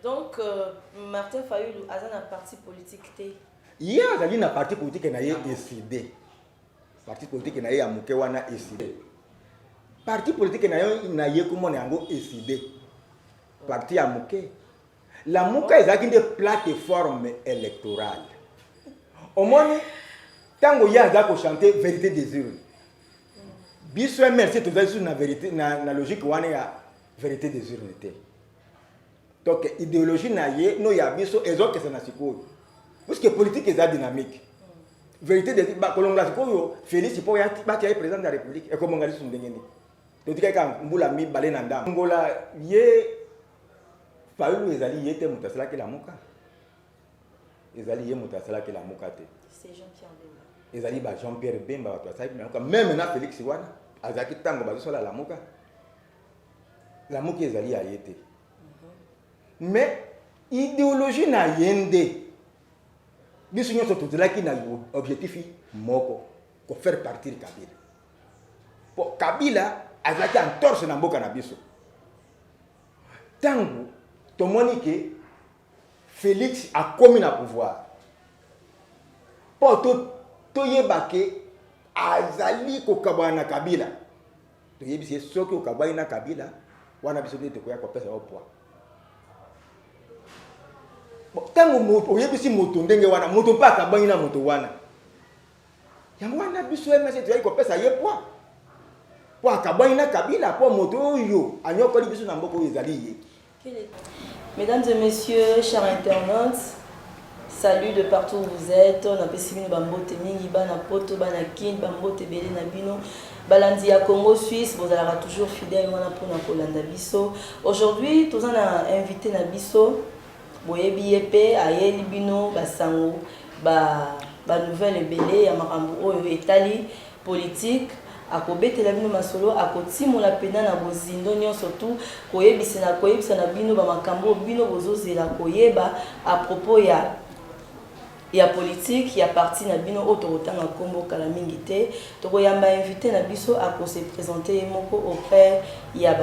Donc Martin Fayulu aza na parti politique te? Ye azali na parti politique na ye ECiDé. Parti politique na ye ya moke wana, ECiDé. Parti politique na ye, na ye komona yango ECiDé, parti ya moke. Lamuka ezalaki nde plateforme électorale. Omoni, ntango ye aza kochanter vérité des urnes, biso MLC tozali susu na vérité na logique wana ya vérité des urnes te. Donc idéologie na ye no ya biso ezokesa na sikoyo, puisque politique eza dynamique. Vérité de kolongola sikoyo Félix mpo batia ye président de la République, ekobonga lisusu ndenge nini? Totikaki kaka mbula 2 na ndambo ngola ye. Fayulu ezali ye te moto asalaki Lamuka, ezali ye moto asalaki Lamuka te. C'est Jean-Pierre Bemba. Ezali ba Jean Pierre Bemba bato basalaki Lamuka. Même na Félix wana azalaki ntango bazosala Lamuka, Lamuka ezali ya ye te, mais idéologie na ye nde biso nyonso tozalaki na objectif moko: kofaire partir Kabila, po Kabila azalaki entorse na mboka na biso. Ntango tomoni ke Félix akomi na pouvoir, mpo toyeba ke azali kokabwana na Kabila, toyebisi ye: soki okabwani na Kabila wana, biso nde tokoya kopesa yo poids. Ntango oyebisi moto ndenge wana, moto mpe akabwani na moto wana. Yango wana biso MLC toyaki kopesa ye poids, mpo akabwani na Kabila, mpo moto oyo anyokoli biso na mboka oyo ezali ye. Mesdames et messieurs, chers internautes, salut de partout où vous êtes. Napesi bino bambote mingi, bana Poto, bana Kin, bambote ebele na bino. Balandi ya Congo Suisse, bozalaka toujours fidèle wana mpona kolanda biso. Aujourd'hui, toza na invité na biso, boyebi ye mpe ayeli bino basango, ba banouvelle ebele ya makambo oyo etali politique. Akobetela bino masolo, akotimola mpena na bozindo nyonso tu, koyebisa na bino bamakambo oyo bino bozozela koyeba à propos ya politique ya parti na bino oyo tokotanga nkombo kala mingi te. Tokoyamba invité na biso, akose présenter ye moko auprès ya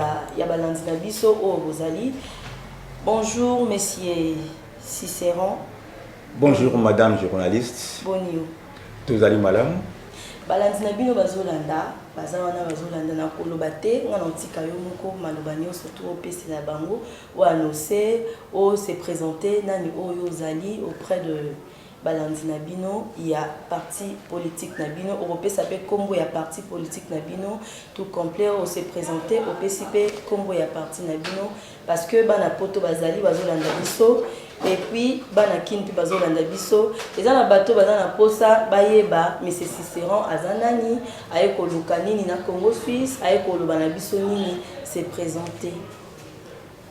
balandi na biso oyo bozali. Bonjour, monsieur Cicéron. Bonjour, madame journaliste. Boni yo? Tozali malamu. Balandi na bino bazolanda, baza wana bazolanda. Na koloba te, nga na otika yo moko maloba nyonso to opesela bango, oannonce, ose présenter, nani oyo ozali auprès de balandi na bino ya parti politique na bino. Okopesa mpe nkombo ya parti politique na bino tout complet. Ose présenter, opesi mpe nkombo ya parti na bino, parce que bana Poto bazali bazolanda biso et puis bana Kini mpe bazolanda biso. Eza na bato baza na mposa bayeba monsieur Cicéron aza nani, aye koluka nini na Congo Suisse, aye koloba na biso nini. Se présenter.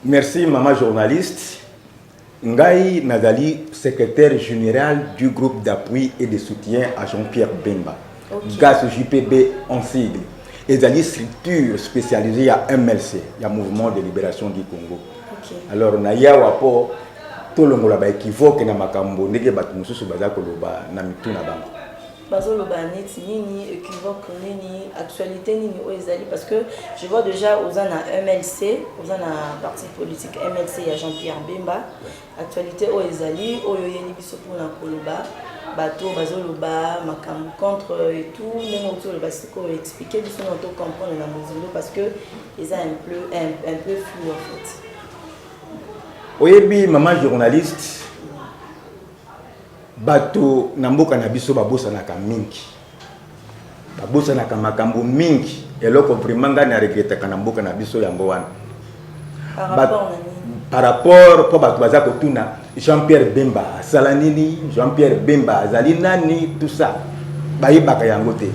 Merci, mama journaliste. Ngai nazali secrétaire général du groupe d'appui et de soutien à Jean-Pierre Bemba, GAS JPB en sigle. Ezali structure spécialisée ya MLC, ya Mouvement de libération du Congo. Alors naye awa mpo tolongola baéquivoque na makambo ndenge bato mosusu baza koloba na mitu na bango. Bazoloba neti nini? Équivoque nini? Actualité nini oyo ezali? Parce que je vois déjà oza na MLC, oza na parti politique MLC ya Jean-Pierre Bemba. Actualité oyo ezali, oyo oyeli biso mpona koloba, bato bazoloba makambo contre et tout, ndenge oti oloba sikoyo, expliquer biso na tocomprendre na mozindo, parce que eza un peu flou en fait. Oyebi, mama journaliste, bato na mboka na biso babosanaka mingi, babosanaka makambo mingi. Eloko vraiment ngai na regrettaka na mboka na biso, yango wana. Par rapport na nini? Par rapport mpo bato baza kotuna Jean Pierre Bemba asala nini, Jean Pierre Bemba azali nani, tout ça bayebaka yango te.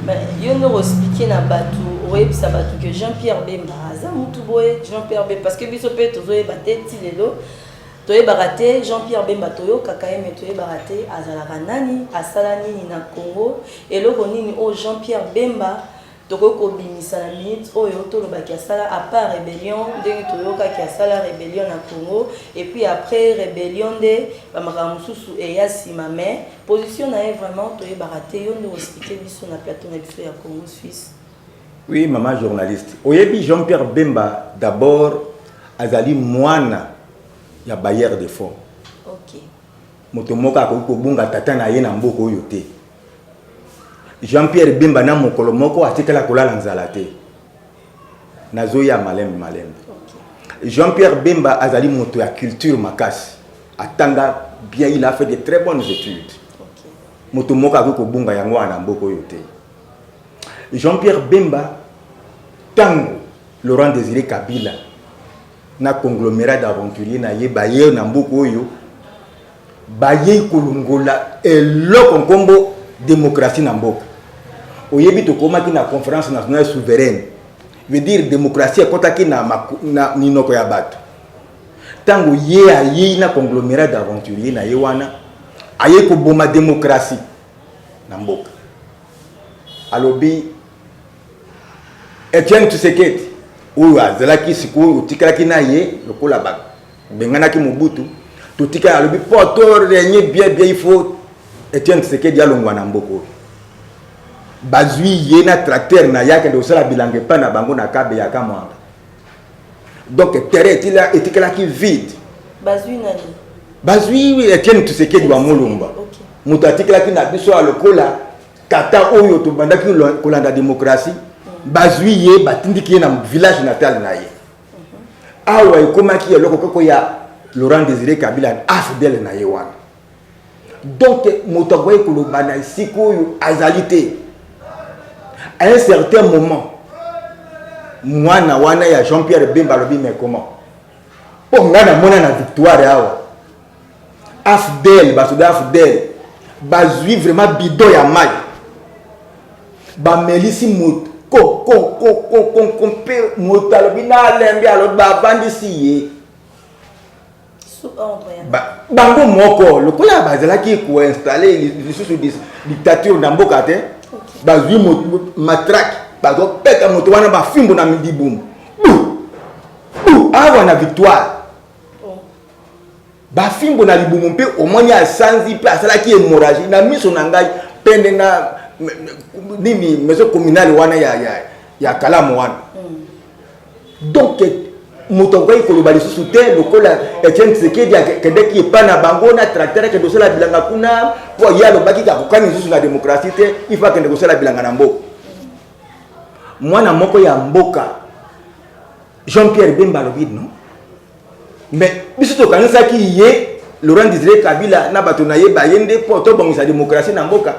Mais yo nde oexpliquer na bato, okoyebisa bato ke Jean Pierre Bemba aza mutu boye. Jean Pierre Bemba, parce que biso mpe tozoyeba te, ti lelo toyebaka te Jean Pierre Bemba. Toyokaka ye, mais toyebaka te azalaka nani, asala nini na Congo. Eloko nini oyo Jean Pierre Bemba tokoki kobimisa na minute oyo tolobaki asala, à part rébellion, ndenge toyokaki asala rébellion na Congo, et puis après rébellion nde bamakambo mosusu eya nsima? Mais position na ye vraiment toyebaka te. Yo nde oexpliquer biso na plateau na biso ya Congo Suisse. Oui, mama journaliste, oyebi, Jean Pierre Bemba d'abord azali mwana Ya bailleur de fonds. Ok. Moto moko akoki kobunga tata na ye na mboka oyo te. Jean-Pierre Bemba na mokolo moko atikala kolala nzala te. Nazoya malembe malembe. Okay. Jean-Pierre Bemba azali moto ya culture makasi. Atanga bien, il a fait de très bonnes études. Okay. Moto moko akoki kobunga yango wana na mboka oyo te. Jean-Pierre Bemba, ntango Laurent Désiré Kabila na conglomérat d'aventurier na ye baye na mboka oyo, bayei kolongola eloko nkombo démocratie na mboka. Oyebi, tokomaki na Conférence nationale souveraine, veut dire démocratie ekɔtaki na minoko ya bato. Ntango ye ayei na conglomérat d'aventurier na ye wana, ayei koboma démocratie na mboka. Alobi Etienne Tshisekedi oyo azalaki sikoyo, otikalaki na ye lokola babenganaki Mobutu, totikali. Alobi mpo to régner bien bien, il faut Etienne Tshisekedi alongwa na mboka oyo. Bazwi ye na tracteur na ye, akende kosala bilanga epai na bango na Kabe ya Kamwanga. Donc terrain etikalaki vide. Bazwi nani? Bazwi Etienne Tshisekedi wa Mulumba. Moto atikalaki na biso ya lokola tata oyo tobandaki kolanda démocratie. Bazwi ye, batindiki ye na village natal na ye. Awa ekomaki eloko koko ya Laurent Désiré Kabila, AFDL na ye wana. Donc moto akoki koloba na esika oyo azali te. À un certain moment, mwana wana ya Jean Pierre Bemba alobi: "Mais comment? Mpo ngai namona na Victoire awa, AFDL, basoda AFDL bazwi vraiment bidon ya mai, bamelisi moto ko ko ko ko ko ko, mpe moto alobi na alembi." Alobi bavandisi ye Sous ordre ya bango moko, lokola bazalaki koinstaller lisusu dictature na mboka te. Bazwi matraque, bazopeta moto wana bafimbo na libumu, bu bu, awa na Victoire. Oh. Bafimbo na libumu, mpe omoni asanzi mpe asalaki hémorragie na miso na ngai pende na nini, maison communale wana ya Kalamu wana. Donc moto akoki koloba lisusu te, lokola Etienne Tshisekedi akendeki epai na bango na tracteur, akende kosala bilanga kuna, mpo ye alobaki akokani lisusu na démocratie te, il faut akende kosala bilanga na mboka. Mwana moko ya mboka, Jean Pierre Bemba, alobi: "Non, mais biso tokanisaki ye Laurent Désiré Kabila na bato na ye baye nde mpo tobongisa démocratie na mboka.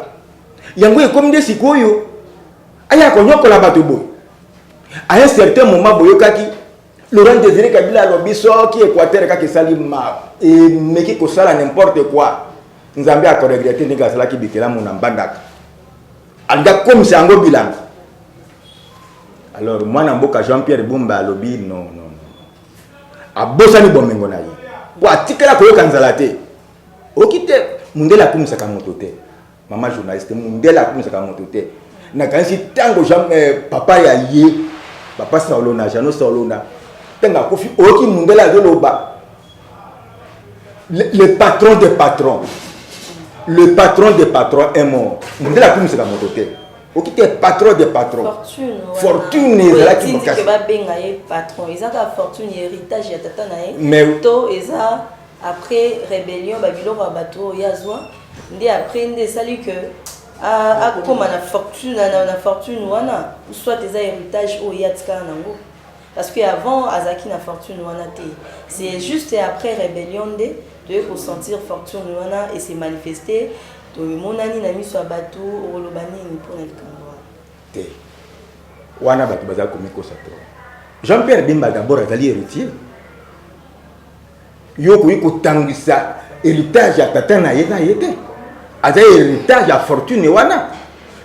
Yango ekomi nde sikoyo aya konyokola bato boye." À un certain moment, boyokaki Laurent Désiré Kabila alobi soki Équateur kaka esali ma emeki kosala n'importe quoi, Nzambe akoregretter ndenge asalaki bikelamu na Mbandaka, alingi akomisa yango bilanga. Alors mwana mboka Jean Pierre Bemba alobi: "Non, non, non." Abosani bomengo na ye, po atikala koyoka nzala te. Oki te, mundele akumisaka moto te. Mama journaliste, mundele akumisaka moto te. Nakanisi ntango papa ya ye, papa Saolona, Jano Saolona, ntango akufi, oyoki mundele azoloba: "Le patron des patrons, le patron des patrons est mort." Mundele akumisaka moto te. Oki te, patron des patrons. Fortune. Fortune ezalaki makasi. Babenga ye patron, eza kaka fortune ya héritage ya tata na ye? Mais To eza après rébellion, babiloko ya bato oyo azwa nde après nde esali que akóma na fortune wana, ou soit eza héritage oyo ye atikala nango? Parce que avant azalaki na fortune wana te. C'est juste après rébellion nde toye kosentir fortune wana et se manifester, tomonani na miso ya bato. Okoloba nini mpona likambo wana? Te, wana bato baza komikosa trop. Jean Pierre Bemba d'abord azali héritier. Yo okoki kotangisa héritage ya tata na ye na ye te. Aza héritage ya fortune wana.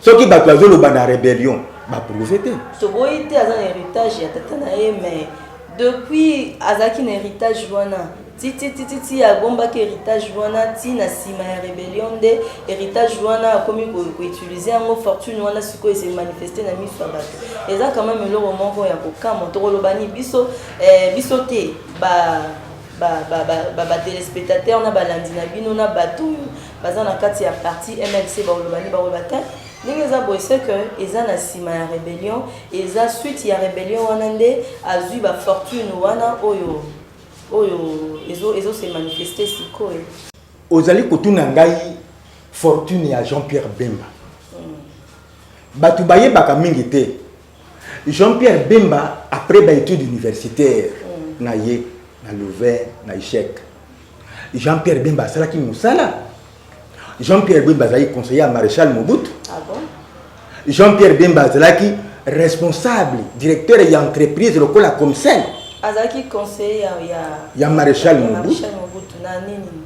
Soki bato bazoloba na rébellion, baprouver te. Toboyi te, aza na héritage ya tata na ye, mais depuis azalaki na héritage wana ti ti ti ti ti, abombaki héritage wana ti na nsima ya rébellion nde héritage wana akomi koutiliser yango. Fortune wana sikoyo ese manifeste na miso ya bato. Eza quand même eloko moko ya kokamwa. Tokoloba ni biso te, ba batéléspectateur na balandi na bino na bato oyo baza na kati ya parti MLC, bakoloba ni? Bakoloba te ndenge eza boye, c'est que eza na nsima ya rébellion, eza suite ya rébellion wana nde azwi bafortune wana oyo. Oyo ezo ezo se manifester sikoyo. Ozali kotuna ngai fortune ya Jean-Pierre Bemba. Bato bayebaka mingi te. Jean-Pierre Bemba après ba études universitaires na ye na Louvain na ICHEC. Jean-Pierre Bemba asalaki mosala. Jean-Pierre Bemba azalaki conseiller ya Maréchal Mobutu. Ah bon? Jean-Pierre Bemba azalaki responsable directeur ya entreprise lokola Comcel. Azalaki conseiller ya Maréchal Mobutu. Maréchal Mobutu na nini?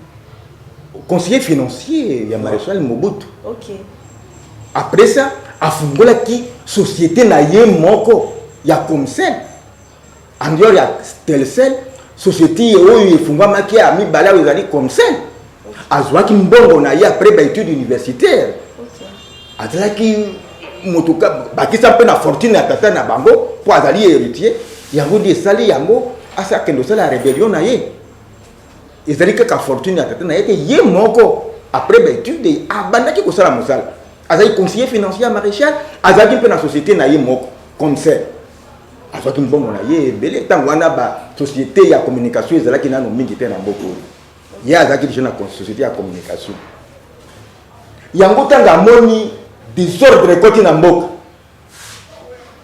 Conseiller financier ya Maréchal Mobutu. OK. Après ça, afungolaki société na ye moko ya Comcel. En dehors ya Telcel, société oyo efungwamaki ya mibale oyo ezali Comcel. Azwaki mbongo na ye après ba études universitaires. Azalaki moto bakisa mpe na fortune ya tata na bango mpo azali héritier. Yango nde esali yango asa akende kosala rébellion na ye. Ezali kaka fortune ya tata na ye te, ye moko après ba études abandaki kosala mosala. Azalaki conseiller financier ya maréchal, azalaki mpe na société na ye moko Comcel. Azwaki mbongo na ye ebele ntango wana ba société ya communication ezalaki nano mingi te na mboka oyo. Ye azalaki déjà na société ya communication. Yango ntango amoni désordre ekoti na mboka,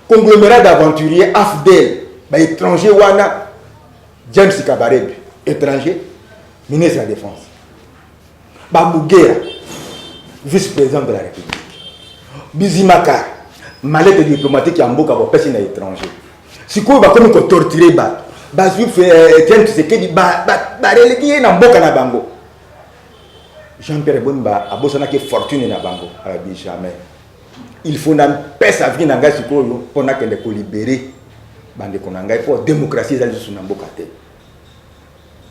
conglomérat d'aventuriers AFDL, ba étranger wana, James Kabarebe, étranger, ministre de la Défense, Babugera, vice-président de la République, Bizimaka, mallette diplomatique ya mboka bopesi na étranger. Sikoyo bakomi kotorturer bato, bazwi Etienne Tshisekedi, bareleki ye na mboka na bango. Jean-Pierre Bemba abosanaki fortune na bango, alobi jamais. Il faut napesa vie na ngai sikoyo mpo nakende kolibere bandeko na ngai mpo démocratie eza lisusu na mboka te.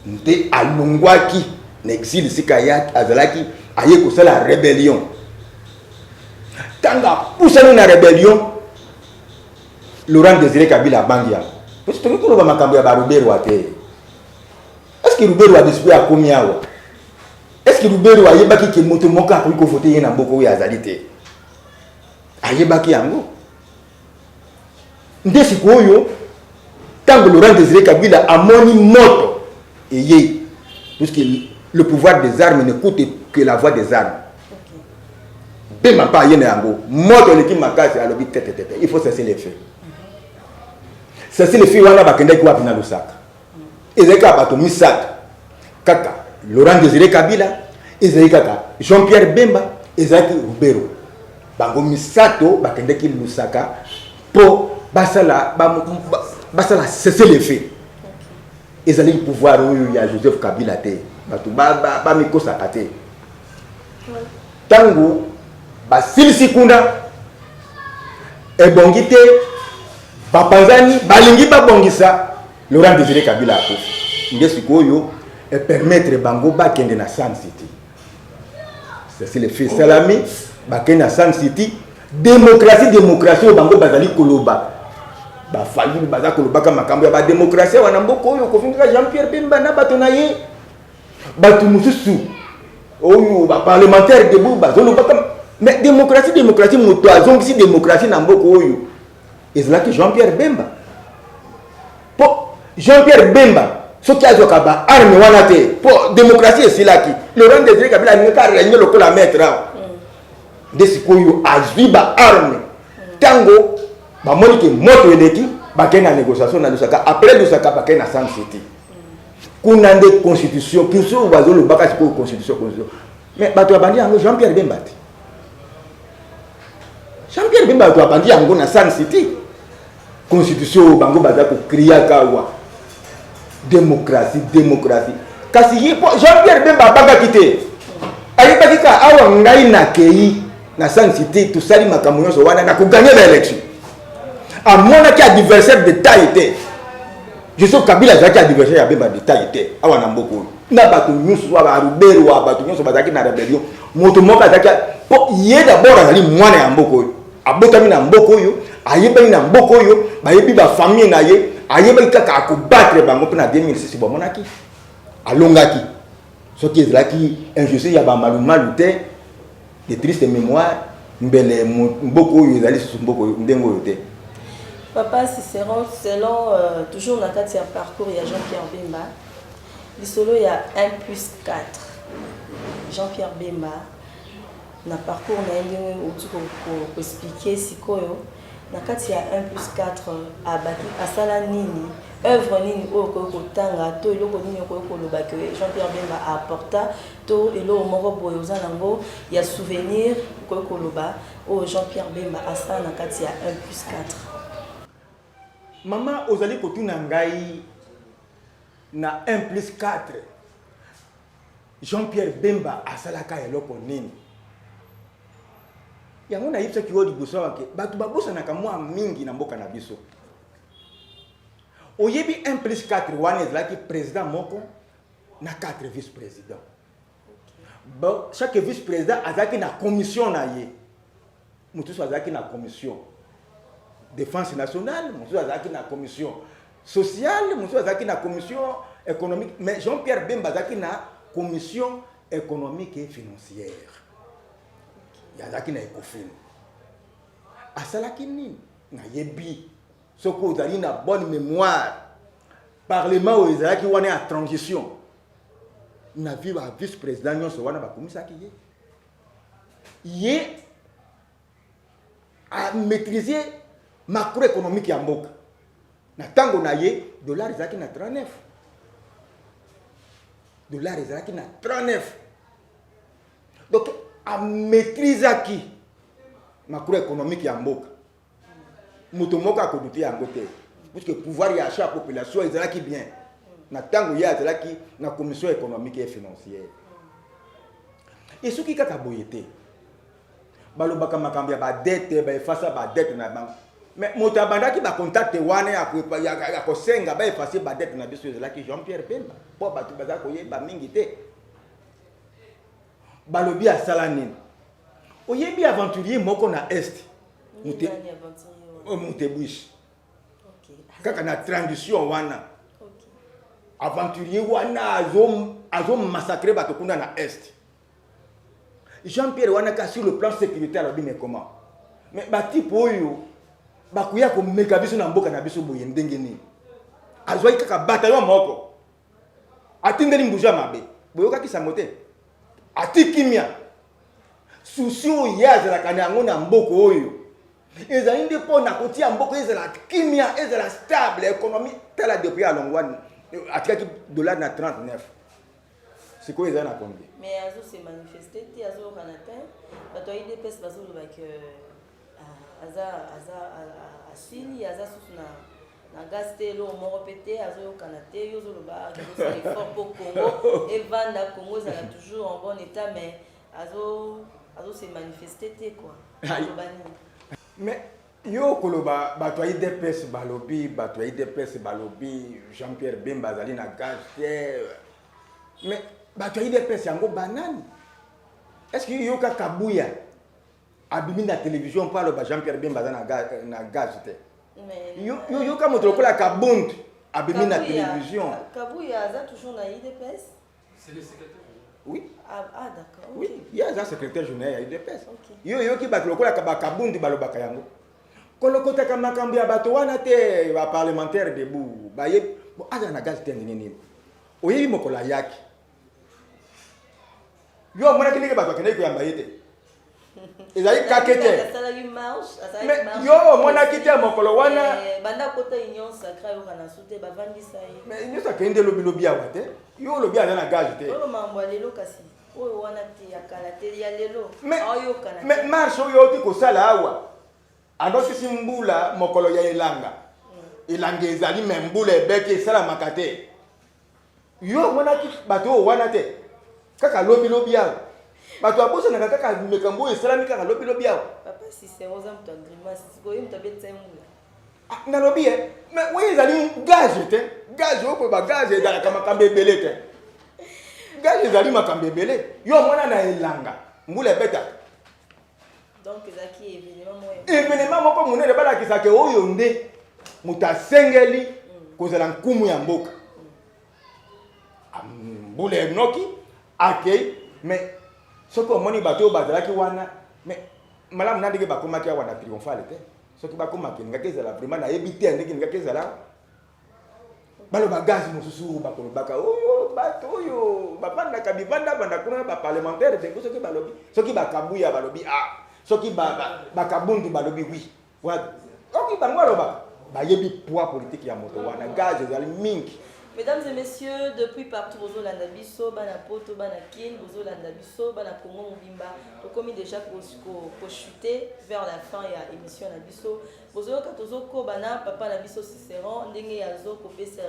Nde alongwaki na exil esika ya azalaki, aye kosala rébellion. Ntango apusani na rébellion, Laurent Désiré Kabila abangi yango. Parce que tokoki koloba makambo ya ba Ruberwa te. Est-ce que Ruberwa dispo akomi awa? Est-ce que Ruberwa ayebaki ke moto moko akoki kovote ye na mboka oyo azali te? Ayebaki yango. Nde sikoyo ntango Laurent Désiré Kabila amoni moto eye, puisque le pouvoir des armes ne coûte que la voix des armes. Bemba mpe aye na yango, moto eleki makasi, alobi te te te, il faut cesser les feux. Cesser les feux wana bakendaki wapi? Na Lusaka. Ezalaki kaka bato misato, kaka Laurent Désiré Kabila, ezalaki kaka Jean-Pierre Bemba, ezalaki Ruberwa. Bango misato bakendaki Lusaka mpo basala cesser les feux. Ezalaki pouvoir oyo ya Joseph Kabila te, bato bamikosaka te. Ntango basilisi kuna ebongi te, bapanzani, balingi babongisa, Laurent Désiré Kabila akufi. Nde sikoyo epermettre bango bakende na Sun City. Ceci le fait salami, bakende na Sun City. Démocratie, démocratie oyo bango bazali koloba, bafayulu baza kolobaka makambo ya badémocratie wana mboka oyo, kofingaka Jean-Pierre Bemba na bato na ye, bato mosusu oyo baparlementaire debout bazolobaka. Mais démocratie, démocratie, moto azongisi démocratie na mboka oyo ezalaki Jean-Pierre Bemba. Po Jean-Pierre Bemba soki azwaka ba arme wana te, po démocratie esilaki, Laurent Désiré Kabila alingaki arègne lokola maître awa. Nde sikoyo azwi ba arme, ntango bamoni ke moto eleki, bakei na négociation na Lusaka. Après Lusaka, bakei na Sun City. Kuna nde constitution kiso bazolobaka sikoyo, constitution, constitution. Mais bato abandi yango Jean-Pierre Bemba te. Jean-Pierre Bemba bato abandi yango na Sun City, constitution oyo bango baza kokriaka awa, démocratie, démocratie. Kasi ye po Jean-Pierre Bemba abangaki te, ayebaki ka awa ngai nakei na Sun City, tosali makambo nyonso wana, nakoganye ba élection. Amonaki adversaire de taille te. Joseph Kabila azalaki adversaire ya Bemba de taille te awa na mboka oyo, na bato nyonso baruberwa, bato nyonso bazalaki na rébellion, moto moko azalaki po ye d'abord azali mwana ya mboka oyo, abotami na mboka oyo, ayebani na mboka oyo, bayebi bafamille na ye, ayebaki kaka akobattre bango. Mpe na 2006 bamonaki alongaki. Soki ezalaki injustice ya bamalumalu te de triste mémoire, mbele mboka oyo ezali susu mboka ndenge oyo te. Papa Cicéron, selon toujours na kati ya parcours ya Jean-Pierre Bemba, Lisolo ya 1 plus 4, Jean-Pierre Bemba na parcours na ye ndenge outi ko expliquer sikoyo na kati ya 1 plus 4 abaki asala nini, œuvre nini oyo okoki kotanga to eloko nini okoki koloba que Jean-Pierre Bemba a apporta to eloko moko boye oza nango ya souvenir okoki koloba oyo Jean-Pierre Bemba asala na kati ya 1 plus 4? Mama, ozali kotuna ngai na 1 plus 4, Jean-Pierre Bemba asalaka eloko nini? Yango nayebisaki yo liboso awa ke bato babosanaka mwa mingi na mboka na biso. Oyebi 1 plus 4 wana ezalaki président moko na 4 vice-président. Bon, chaque vice-président azalaki na commission na ye. Mosusu azalaki na commission défense nationale, mosusu azalaki na commission sociale, mosusu azalaki na commission économique. Mais Jean-Pierre Bemba azalaki na commission économique et financière. Azalaki na Ecofin. Asalaki nini? Nayebi soki ozali na bonne mémoire, parlement oyo ezalaki wana ya transition, na vi ba vice président nyonso wana bakomisaki ye, ye amaîtrise macroéconomique ya mboka. Na ntango na ye, dollar ezalaki na 39, dollar ezalaki na 39. Donc amaîtrisaki macroéconomique ya mboka, moto moko akodouter yango te, puisque pouvoir ya achat ya population ezalaki bien na ntango ye azalaki na commission économique et financière. E soki kaka boye te, balobaka makambo ya badettes, baeffacer badettes na bango, mais moto abandaki bacontact wana ya kosenga baeffacer badettes na biso ezalaki Jean Pierre Bemba, mpo bato baza koyeba mingi te. Balobi asala nini? Oyebi aventurier moko na Est, Mutebwishi, kaka na transition wana, aventurier wana azomassacre bato kuna na Est. Jean Pierre wana ka sur le plan sécuritaire alobi: mais comment? Mais batype oyo bakoya komeka biso na mboka na biso boye ndenge nini? Azwaki kaka bataillon moko, atindeli mbuzu ya mabe, boyokaki sango te, ati kimia. Souci oyo ye azalaka na yango na mboka oyo ezali nde mpo na kotia mboka ezala kimia, ezala stable, économie. Tala, depuis alongwani, atikaki dollar na 39, sikoyo eza na combien? Mais azose manifeste te, azolokana te. Bato ya UDPS bazoloba ke aza asili, aza susu na gaz te, eloko moko mpe te, azoyokana te. Yo ozoloba azosala effort mpo Congo evanda, Congo ezala toujours en bon état, mais azose manifeste te quoi. Oloba nini? Mais yo koloba bato ya UDPS balobi, bato ya UDPS balobi Jean Pierre Bemba azali na gaz te, mais bato ya UDPS yango banani? Est ce que yoka Kabuya abimi na télévision mpo aloba Jean Pierre Bemba aza na gaz te? Yo yoka moto lokola Kabund abimi na télévision. Kabuya aza toujours na UDPS? C'est le secrétaire. Oui. Ah, d'accord. Oui, ye aza secrétaire général ya UDPS. Yo yoki bato lokola bakabundi balobaka yango, kolokotaka makambo ya bato wana te. Baparlementaire debout baye, bon, aza na gaz te ndenge nini? Oyebi mokolo ayaki, yo omonaki ndenge bato bakendaki koyamba ye te? Ezali kake te. Asalaki marche. Mais yo omonaki te mokolo wana? Banda kota Union sacrée, ayokana su te, bavandisa ye. Mais nyonso akende lobilobi awa te, yo olobi aza na gaz te. Oyo makambo ya lelo, kasi oyo wana te, ya kala te, ya lelo. Aoyokana. Mais marche oyo oti kosala awa, andosisi mbula mokolo ya elanga, elanga ezali, mais mbula ebeti, esalamaka te. Yo omonaki bato oyo wana te? Kaka lobilobi awa, bato abosanaka kaka makambo oyo esalami kaka lobilobi awa. Papa Cicero, oza moto ya grimace. Sikoyo ye moto abetisa ye mbula? Ah, nalobi ye, mais oyo ezali gage te. Gage oyo koloba, gage ezalaka makambo ebele te. Gage ezali makambo ebele. Yo omona na elanga mbula ebetaka? Donc ezalaki événement moko. Événement moko monene, balakisaka oyo nde moto asengeli kozala nkumu ya mboka. Mbula enoki, akei. Mais soki omoni bato oyo bazalaki wana, mais malamu na ndenge bakomaki awa na triomphale te. Soki bakomaki, elingaki ezala vraiment, nayebi te ndenge elingaki ezala. Baloba gaz mosusu, bakolobaka oyo bato oyo bavandaka bivandavanda kuna na baparlementaire debout. Soki balobi, soki bakabuya balobi, ah, soki bakabundu balobi oui, oki bango balobaka, bayebi poids politique ya moto wana. Gaz ezali mingi. Mesdames et messieurs, depuis partout bozolanda biso, bana Poto, bana Kin, bozolanda biso, bana Congo mobimba, tokomi déjà kochuter vers la fin ya émission na biso. Bozoyoka, tozokoba na papa na biso Cicéron, ndenge azo kopesa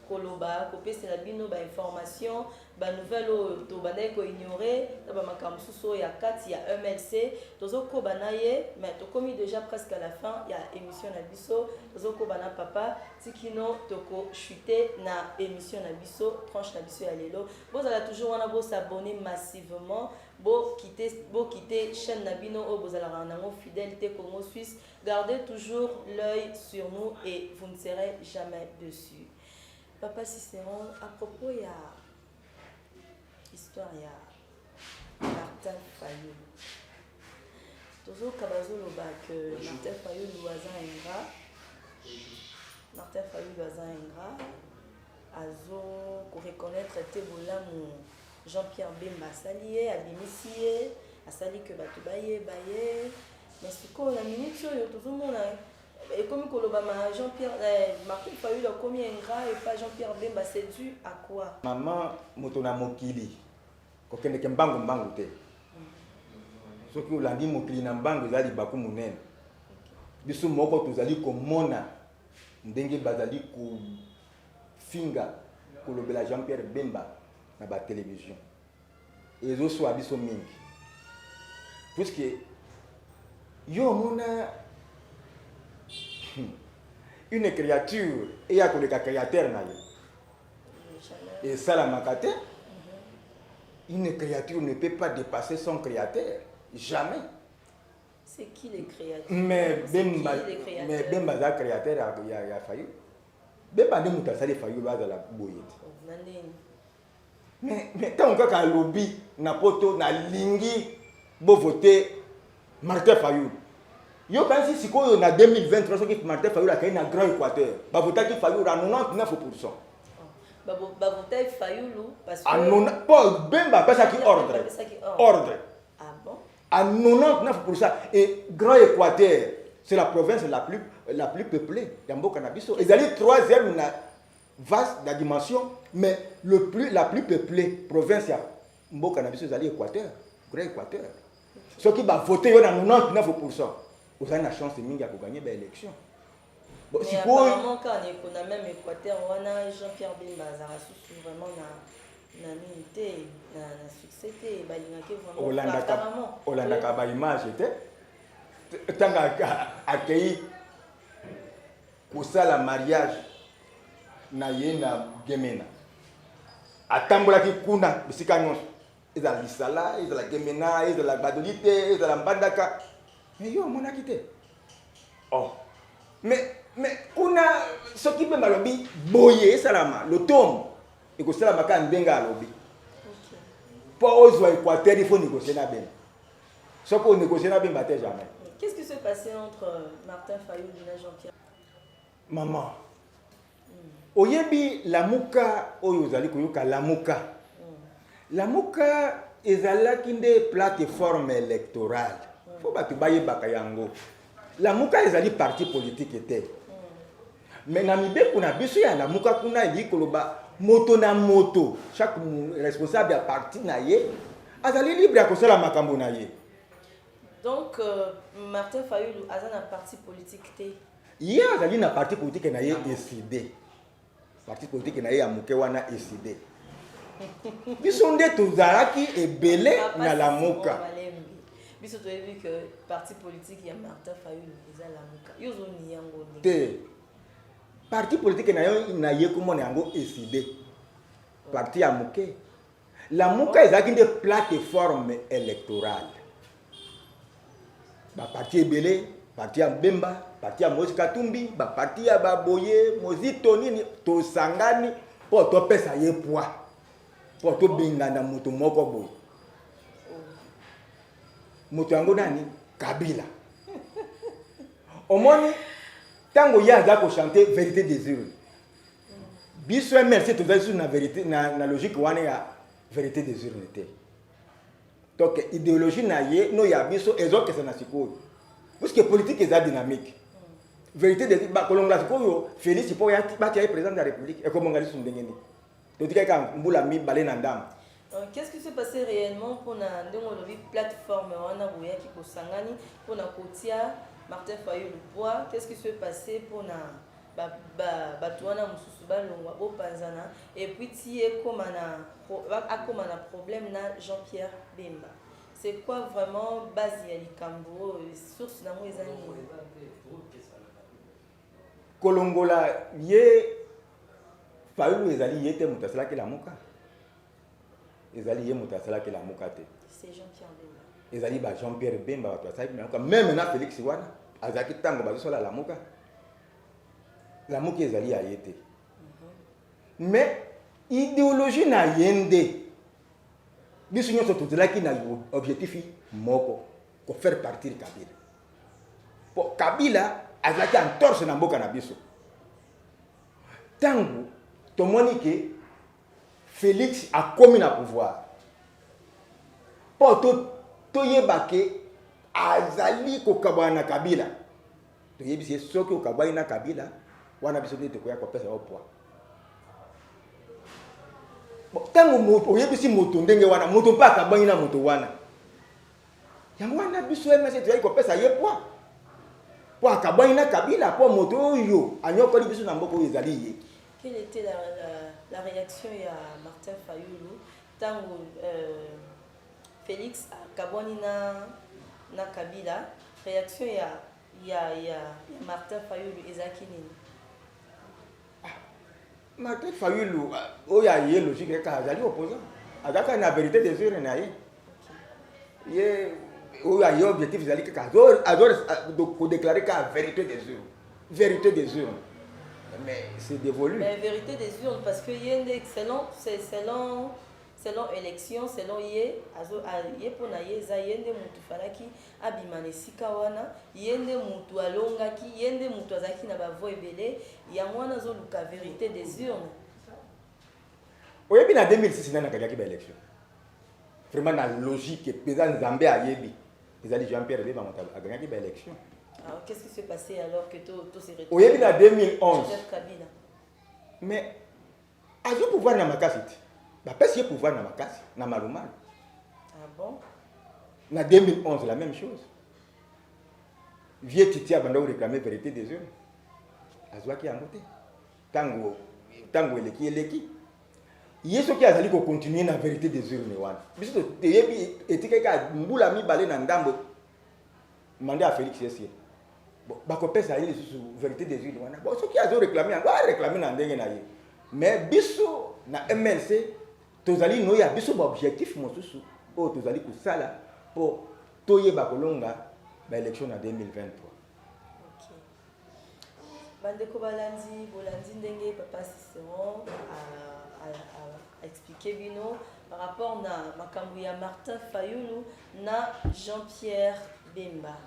koloba, kopesela bino bainformation, banouvelle oyo tobandaki koignore na bamakambo mosusu oyo ya kati ya MLC. Tozokoba na ye, mais tokomi déjà presque à la fin ya émission na biso. Tozokoba na papa tikino tokochute na émission na biso, tranche na biso ya lelo. Bozala toujours wana, bosabonner massivement, bokite chaîne na bino oyo bozalaka nango fidèle te, Congo Suisse. Gardez toujours l'œil sur nous et vous ne serez jamais déçus. Papa Cicéron, à propos ya histoire ya Martin Fayulu, tozoka bazoloba que Martin Fayulu aza ingrat. Martin Fayulu aza ingrat, azo koreconnaître te bolamu Jean-Pierre Bemba asali ye, abimisi ye, asali ke bato bayeba ye. Mais sikoyo na minute oyo tozomona ekomi kolobama Jean-Pierre, Martin Fayulu akomi ingrat epa Jean-Pierre Bemba, c'est dû à quoi? Mama, moto na mokili kokendeke mbangu mbangu te. Soki olandi mokili na mbangu, eza libaku monene. Biso moko tozali komona ndenge bazali kofinga, kolobela Jean Pierre Bemba na batelevizio, ezoswa biso mingi, puisque yo omona une créature eya koleka créateur na ye, esalamaka te. Une créature ne peut pas dépasser son créateur, jamais. C'est qui les créateurs? Mais Bemba, mais Bemba aza créateur ya Fayulu. Bemba nde moto asali Fayulu azala boye te. Mais ntango kaka alobi na Poto, nalingi bovote Martin Fayulu, yokanisi sikoyo na 2023, soki Martin Fayulu akei na Grand Équateur, bavotaki Fayulu à 99. Bavotaki Fayulu parce que Paul Bemba apesaki ordre. Ordre. Ah bon? À 99. Et Grand Équateur, c'est la province la plus peuplée ya mboka na biso. Ezali troisième na vaste la dimension, mais le plus la plus peuplée province ya mboka na biso ezali Équateur, Grand Équateur. Soki bavote yo na 99, ozali na chance mingi ya koganye baélection. Bon, sikoyo apparemment kaka na même Équateur wana, Jean-Pierre Bemba azalaka susu vraiment na nini te, na succès te, balingaki vraiment. Olandaka baimage te? Ntango akei kosala mariage na ye na Gemena, atambolaki kuna bisika nyonso, ezala Lisala, ezala Gemena, ezala Gbadoli te, ezala Mbandaka, mais yo omonaki te. Oh, mais kuna soki mpe balobi boye esalama, lotomo ekosalama kaka ndenge alobi. Mpo ozwa Équateur, il faut négocier na Bemba. Soki onégocie na Bemba te, jamais. Qu'est-ce qui s'est passé entre Martin Fayulu et Jean-Pierre? Maman, oyebi Lamuka oyo ozali koyoka, Lamuka, Lamuka ezalaki nde plateforme électorale. Fo bato bayebaka yango. Lamuka ezali parti politique te, mais na mibeko na biso ya Lamuka kuna, elingi koloba moto na moto, chaque responsable ya parti na ye azali libre ya kosala makambo na ye. Donc Martin Fayulu aza na parti politique te? Ye azali na parti politique na ye ECiDé, parti politique na ye ya moke wana ECiDé. Biso nde tozalaki ebele na Lamuka. Biso toyebi ke parti politique ya Martin Fayulu eza Lamuka. Yo ozoni yango? Te, parti politique na yo na ye komona yango ECiDé, parti ya moke. Lamuka ezalaki nde plateforme électorale, baparti ebele, parti ya Bemba, parti ya Moïse Katumbi, baparti ya baboye Mozito nini, tosangani mpo topesa ye poids, mpo tobengana moto moko boye. Moto yango nani? Kabila. Omoni ntango ye aza kochante vérité des urnes. Biso MLC tozali susu na vérité na logique wana ya vérité des urnes te. Donc idéologie na ye no ya biso ezokesa na sikoyo, puisque politique eza dynamique. Vérité de bakolongola sikoyo Félix mpo batia ye président de la République, ekobonga lisusu ndenge nini? Totikaki kaka mbula 2 na ndambo. Qu'est-ce qui s'est passé réellement mpona ndenge olobi plateforme wana boyaki kosangani mpona kotia Martin Fayulu poids? Qu'est-ce qui s'est passé mpona bato wana mosusu balongwa, bopanzana, et puis ti ekóma na akóma na problème na Jean-Pierre Bemba? C'est quoi vraiment base ya likambo oyo? Source nango eza nini? Kolongola ye Fayulu, ezali ye te moto asalaki Lamuka, ezali ye moto asalaki Lamuka te. C'est Jean-Pierre Bemba. Ezali ba Jean Pierre Bemba bato asalaki Lamuka. Même na Félix wana azalaki ntango bazosala Lamuka, Lamuka ezali ya ye te. Mais idéologie na ye nde biso nyonso tozalaki na objectif moko: kofaire partir Kabila, po Kabila azalaki entorse na mboka na biso. Ntango tomoni ke Félix akomi na pouvoir, mpo toyeba ke azali kokabwana na Kabila, toyebisi ye: soki okabwani na Kabila wana, biso nde tokoya kopesa yo poids. Ntango oyebisi moto ndenge wana, moto mpe akabwani na moto wana. Yango wana biso MLC toyaki kopesa ye poids, mpo akabwani na Kabila, mpo moto oyo anyokoli biso na mboka oyo ezali ye. Quelle était la réaction ya Martin Fayulu ntango Félix akabwani na Kabila? Réaction ya Martin Fayulu ezalaki nini? Martin Fayulu, oyo aye logique kaka azali opposant, azalaka na vérité des urnes na ye. Ye oyo aye, objectif ezali kaka azo kodéclarer kaka vérité des urnes, vérité des urnes, mais c'est dévolu. Mais vérité des urnes, parce que ye nde selon c'est selon élection, selon ye azo ye, mpona ye eza ye nde motu falaki abima na esika wana, ye nde motu alongaki, ye nde motu azalaki na bavoix ebele. Yango wana azoluka vérité des urnes. Oyebi na 2006 nani akaliaki baélection? Vraiment na logique mpenza, Nzambe ayebi, ezali Jean Pierre Bemba moto aganyaki baélection. Alors qu'est-ce qui s'est passé alors que to se retrouve Oyebi na 2011 Joseph Kabila? Mais azwi pouvoir na makasi te, bapesi ye pouvoir na makasi na malumalu. Ah bon? Na 2011, la même chose. Vieux Titi abanda koréclamer vérité des urnes, azwaki yango te. Ntango eleki, eleki ye. Soki azali kocontinuer na vérité des urnes wana, biso toyebi etikaki kaka mbula 2 na ndambo, mandat ya Félix esie. Bon, bakopesa ye lisusu vérité des urnes wana? Bon, soki azoréclamer yango, aréclamer na ndenge na ye. Mais biso na MLC tozali noya biso baobjectif mosusu oyo tozali kosala mpo toyeba kolonga baélection na 2023. Ok. Bandeko balandi, bolandi ndenge papa Cicéron expliqué bino par rapport na makambo ya Martin Fayulu na Jean-Pierre Bemba.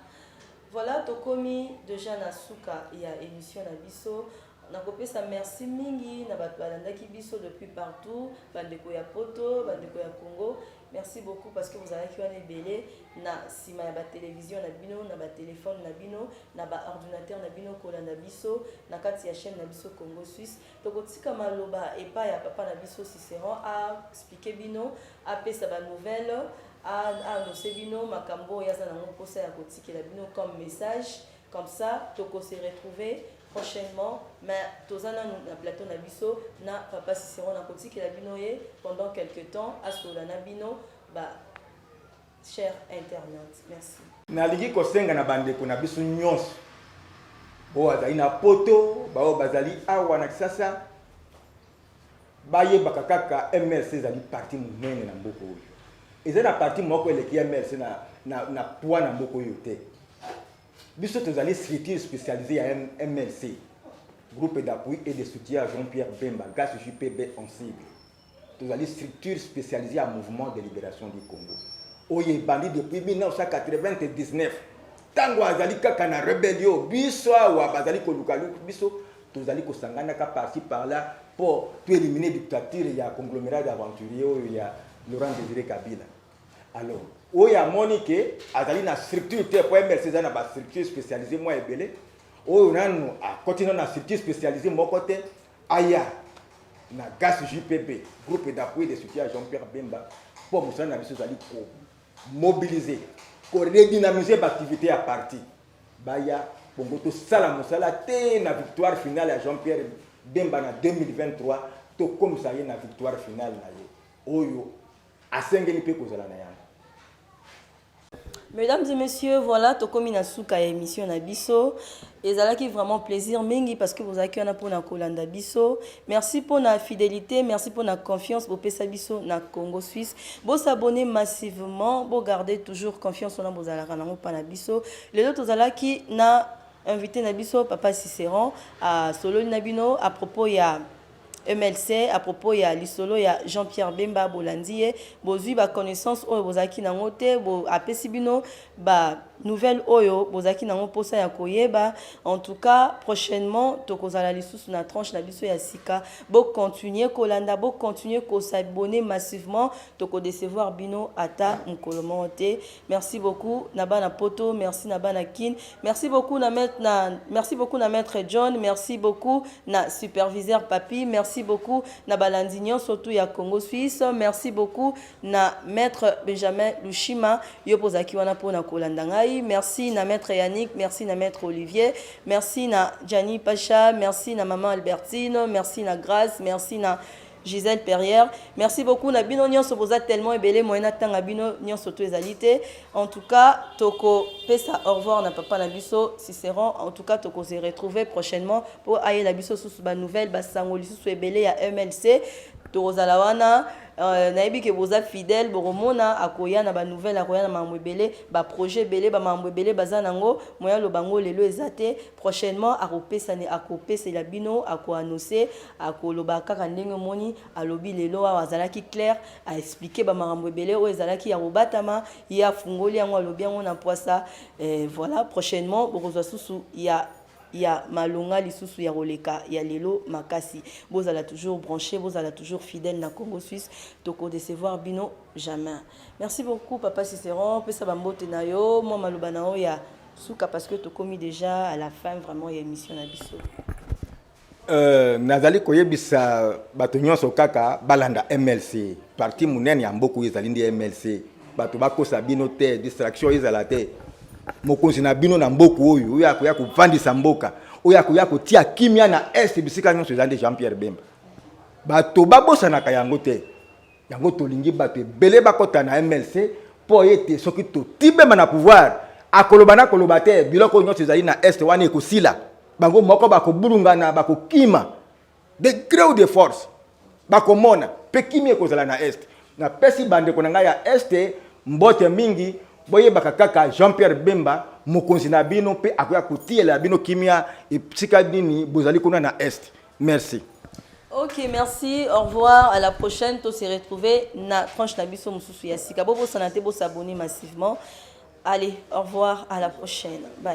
Voilà, tokomi déjà na suka ya émission na biso. Nakopesa merci mingi na bato balandaki biso depuis partout, bandeko ya Poto, bandeko ya Congo. Merci beaucoup parce que bozalaki wana ebele na nsima ya batélévision na bino, na batelefone na bino, na baordinateur na bino, kolanda biso na kati ya chaîne na biso Congo Suisse. Tokotika maloba epai ya papa na biso Cicéron, aexpliquer bino, apesa banouvelle, aannonce bino makambo oyo aza nango mposa ya kotikela bino comme message. Comme ça tokose retrouver prochainement. Mais toza nanu na plateau na biso na papa Cicéron. Nakotikela bino ye pendant quelque temps, asola na bino ba cher internaute. Merci. Nalingi kosenga na bandeko na biso nyonso oyo bazali na Poto, baoyo bazali awa na Kisasa, bayebaka kaka MLC ezali parti monene na mboka oyo. Eza na parti moko eleki MLC na poids na mboka oyo te. Biso tozali structure spécialisée ya MLC, groupe d'appui et de soutien à Jean-Pierre Bemba, GAS JPB en sigle. Tozali structure spécialisée ya Mouvement de libération du Congo oyo ebandi depuis 1999, ntango azali kaka na rébellion. Biso awa bazali koluka biso, tozali kosanganaka par-ci par-là. Mpo toélimine dictature ya conglomérat d'aventurier oyo ya Laurent Désiré Kabila. Alors, oyo amoni ke azali na structure te, po MLC eza na bastructure spécialisé mwa ebele, oyo nanu akoti nano na structure spécialisé moko te, aya na GAS JPB, groupe d'appui de soutien ya Jean-Pierre Bemba, mpo mosala na biso ezali komobiliser, koredynamiser baactivité ya parti. Baya bongo, tosala mosala te na victoire finale ya Jean-Pierre Bemba na 2023. Tokomisa ye na victoire finale na ye oyo asengeli mpe kozala na yango. Mesdames et messieurs, voilà, tokomi na suka ya émission na biso. Ezalaki vraiment plaisir mingi parce que bozalaki wana mpona kolanda biso. Merci mpona fidélité, merci mpona confiance bopesa biso na Congo Suisse. Bosabonner massivement, bogarder toujours confiance wana bozalaka nango mpa na biso. Lelo tozalaki na invité na biso, papa Cicéron, asololi na bino à propos ya MLC, à propos ya lisolo ya Jean-Pierre Bemba. Bolandi ye, bozwi baconnaissance oyo bozalaki nango te, bo apesi bino banouvelle oyo bozalaki nango mposa ya koyeba. En tout cas, prochainement tokozala lisusu na tranche na biso ya sika. Bocontinue kolanda, bocontinue kosabonner massivement, tokodecevoir bino ata mokolo moko te. Merci beaucoup na bana Poto, merci na bana Kin, merci beaucoup na maître, na, merci beaucoup na maître John, merci beaucoup na superviseur Papi, merci beaucoup na balandi nyonso tu ya Congo Suisse, merci beaucoup na maître Benjamin Lushima, yo pozalaki wana mpona kolanda ngai, merci na maître Yannick, merci na maître Olivier, merci na Gianni Pacha, merci na maman Albertine, merci na Grâce, merci na Gisèle Perrière. Merci beaucoup na bino nyonso, boza tellement ebele, moyen natanga bino nyonso to ezali te. En tout cas, toko pesa au revoir na papa na biso Cicéron. En tout cas, toko se retrouver prochainement pour ayela biso susu ba nouvelle, ba sango lisusu ebele ya MLC. Tokozala wana, nayebi ke boza fidèle, bokomona akoya na banouvelle, akoya na makambo ebele, baprojet ebele, bamakambo ebele baza nango. Moya aloba yango lelo eza te. Prochainement akopesani, akopesela bino, akoannonce, akoloba kaka ndenge omoni alobi lelo awa. Azalaki clair, aexplike bamakambo ebele oyo ezalaki ya kobatama, ye afungoli yango, alobi yango na poisa. Voilà, prochainement bokozwa susu ya malonga lisusu ya koleka ya lelo makasi. Bozala toujours branché, bozala toujours fidèle na Congo Suisse, tokodecevoir bino jamais. Merci beaucoup, papa Cicéron. Pesa bambote na yo, mwa maloba na yo ya suka, parce que tokomi déjà à la fin vraiment ya émission na biso. Nazali koyebisa bato nyonso kaka balanda MLC. Parti monene ya mboka oyo ezali nde MLC. Bato bakosa bino te, distraction ezala te. Mokonzi na bino na mboka oyo, oyo akoya kovandisa mboka, oyo akoya kotia kimia na Est bisika nyonso, eza nde Jean Pierre Bemba. Bato babosanaka yango te. Yango tolingi bato ebele bakɔta na MLC, mpo ete soki toti Bemba na pouvoir, akoloba na koloba te, biloko oyo nyonso ezali na Est wana ekosila. Bango moko bakobulungana, bakokima de gré ou de force, bakomona mpe kimia ekozala na Est. Napesi bandeko na ngai ya Est mbote mingi. Boyebaka kaka Jean Pierre Bemba mokonzi na bino, mpe akoya kotiela bino kimia esika nini bozali kuna na Est. Merci. Ok, merci. Au revoir. À la prochaine. To se retrouver na tranche na biso mususu ya sika. Bobo sanate, bo s'abonner massivement. Allez, au revoir. À la prochaine. Bye.